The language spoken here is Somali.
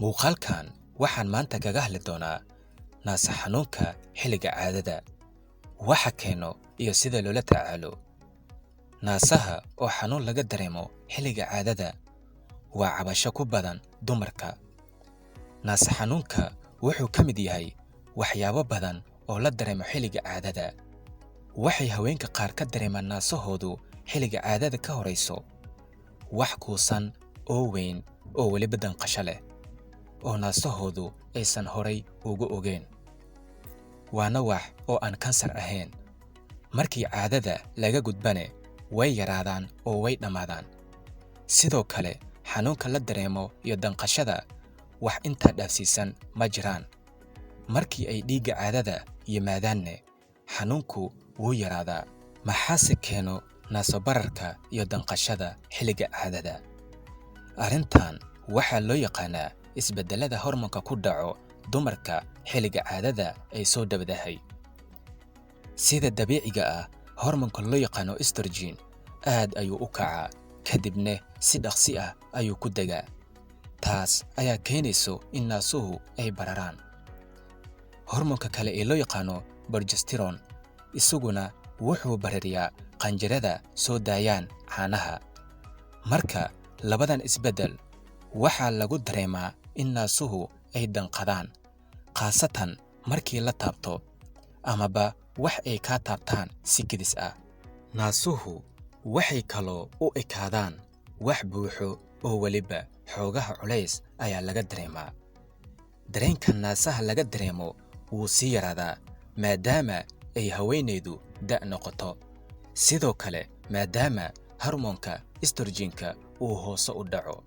Muuqaalkan waxaan maanta kaga hadli doonaa naasa xanuunka xilliga caadada, waxa keeno iyo sida loola tacaalo. Naasaha oo xanuun laga dareemo xilliga caadada waa cabasho ku badan dumarka. Naasa xanuunka wuxuu ka mid yahay waxyaabo badan oo la dareemo xilliga caadada. Waxay haweenka qaar ka dareemaan naasahoodu xilliga caadada ka horayso wax kuusan oo weyn oo weliba danqasho leh oo naasahoodu aysan horay ugu ogeyn. Waana wax oo aan kansar ahayn. Markii caadada laga gudbane way yaraadaan oo way dhammaadaan. Sidoo kale xanuunka la dareemo iyo danqashada wax intaa dhaafsiisan ma jiraan. Markii ay dhiigga caadada yimaadaanne xanuunku wuu yaraadaa. Maxaase keeno naaso bararka iyo danqashada xilliga caadada? Arrintan waxaa loo yaqaanaa isbeddellada hormoonka ku dhaco dumarka xilliga caadada ay soo dhowdahay. Sida dabiiciga ah, hormoonka loo yaqaano estrogen aad ayuu u kacaa, kadibna si dhaqsi ah ayuu ku degaa. Taas ayaa keenayso in naasuhu ay bararaan. Hormoonka kale ee loo yaqaano progesterone isaguna wuxuu barariyaa qanjirada soo daayaan caanaha. Marka labadan isbeddel waxaa lagu dareemaa in naasuhu ay danqadaan, khaasatan markii la taabto amaba wax ay kaa taabtaan si kedis ah. Naasuhu waxay kaloo u ekaadaan wax buuxo oo weliba xoogaha culays ayaa laga dareemaa. Dareenka naasaha laga dareemo wuu sii yaraadaa maadaama ay haweenaydu da' noqoto. Sidoo kale maadaama hormoonka estrogen-ka uu hoos u dhaco.